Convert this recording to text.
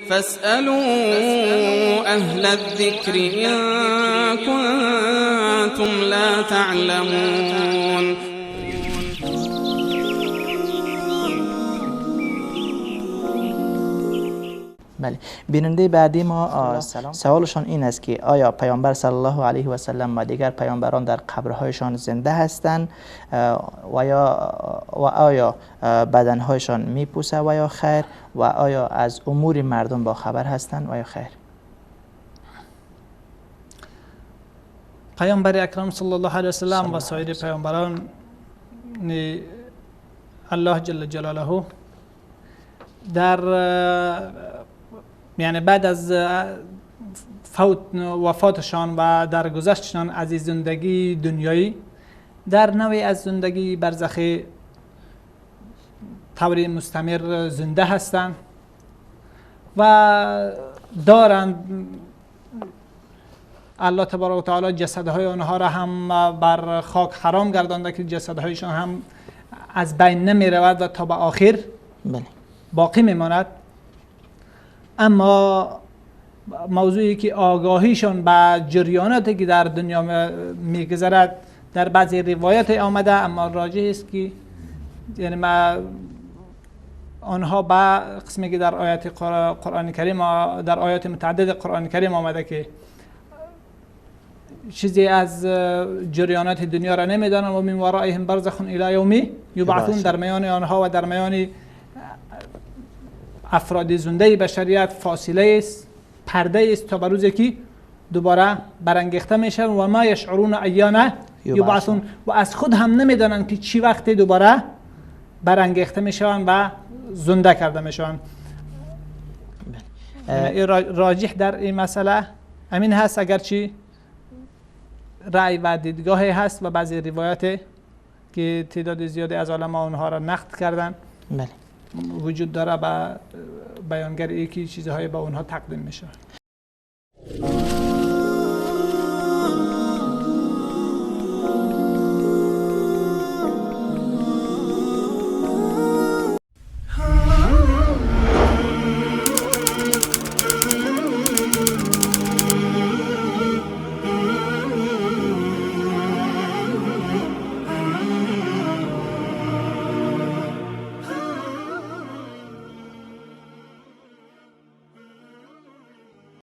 فاسألوا أهل الذكر إن كنتم لا تعلمون. بله، بیننده بعدی ما سوالشان این است که آیا پیامبر صلی الله علیه و سلم و دیگر پیامبران در قبرهایشان زنده هستند و یا و آیا بدنهایشان میپوسه و یا خیر، و آیا از امور مردم با خبر هستند و یا خیر؟ پیامبر اکرم صلی الله علیه و سلم و سایر پیامبران الله جل جلاله در یعنی بعد از فوت وفاتشان و درگذشتشان از زندگی دنیایی در نوعی از زندگی برزخی طور مستمر زنده هستند و دارند. الله تبارک و تعالی جسدهای آنها را هم بر خاک حرام گردانده که جسدهایشان هم از بین نمی رود و تا به آخر باقی میماند. اما موضوعی که آگاهیشان به جریاناتی که در دنیا میگذرد در بعضی روایت آمده، اما راجح است که یعنی ما آنها به قسمی که در آیات قرآن کریم، در آیات متعدد قرآن کریم آمده که چیزی از جریانات دنیا را نمیدانند و من ورائهم برزخ الی یوم یبعثون، در میان آنها و در میان افراد زنده بشریت فاصله است، پرده است تا به روزی که دوباره برانگیخته میشن و ما یشعرون ایان یبعثون، و از خود هم نمیدانند که چی وقت دوباره برانگیخته میشن و زنده کرده میشن. راجح در این مسئله همین هست، اگرچه رأی و دیدگاهی هست و بعضی روایات که تعداد زیادی از علما آنها را نقد کردن وجود داره و بیانگر ای که چیزهای به اونها تقدیم میشه.